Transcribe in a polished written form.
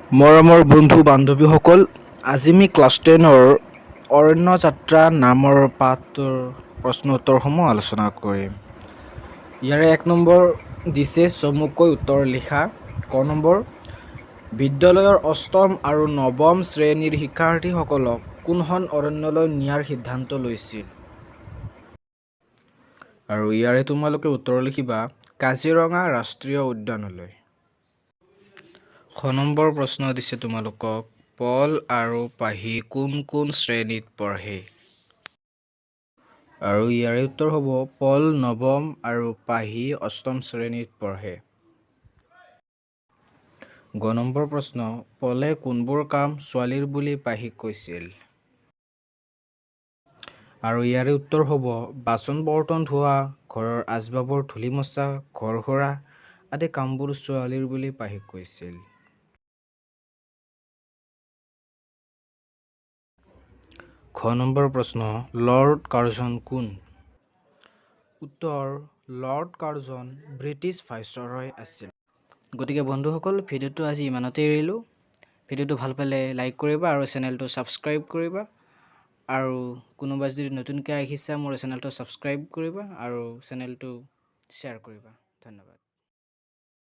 মৰমৰ বন্ধু বান্ধৱীসকল, আজি আমি ক্লাছ 10ৰ অৰণ্য যাত্ৰা নামৰ পাঠটোৰ প্ৰশ্ন উত্তৰসমূহ আলোচনা কৰিম। ইয়াৰে 1 নম্বৰ দিছে, চমুকৈ উত্তৰ লিখা। ক নম্বৰ, বিদ্যালয়ৰ অষ্টম আৰু নৱম শ্ৰেণীৰ শিক্ষাৰ্থীসকলক কোনখন অৰণ্যলৈ নিয়াৰ সিদ্ধান্ত লৈছিল? আৰু ইয়াৰে তোমালোকে উত্তৰ লিখিবা, কাজিৰঙা ৰাষ্ট্ৰীয় উদ্যানলৈ। খ নম্বৰ প্ৰশ্ন দিছে তোমালোকক, পল আৰু পাহি কোন কোন শ্ৰেণীত পঢ়ে? আৰু ইয়াৰে উত্তৰ হ'ব, পল নৱম আৰু পাহি অষ্টম শ্ৰেণীত পঢ়ে। গ নম্বৰ প্ৰশ্ন, পলে কোনবোৰ কাম ছোৱালীৰ বুলি পাহিক কৈছিল? আৰু ইয়াৰে উত্তৰ হ'ব, বাচন বৰ্তন ধোৱা, ঘৰৰ আচবাবৰ ধূলি মচা, ঘৰ সৰা আদি কামবোৰ ছোৱালীৰ বুলি পাহিক কৈছিল। ঘ নম্বৰ প্ৰশ্ন, লৰ্ড কাৰ্জন কোন? উত্তৰ, লৰ্ড কাৰ্জন ব্ৰিটিছ ভাইচৰয় আছিল। গতিকে বন্ধুসকল, ভিডিঅ'টো আজি ইমানতে এৰিলোঁ। ভিডিঅ'টো ভাল পালে লাইক কৰিবা আৰু চেনেলটো ছাবস্ক্ৰাইব কৰিবা। আৰু কোনোবা যদি নতুনকৈ আহিছা, মোৰ চেনেলটো ছাবস্ক্ৰাইব কৰিবা আৰু চেনেলটো শ্বেয়াৰ কৰিবা। ধন্যবাদ।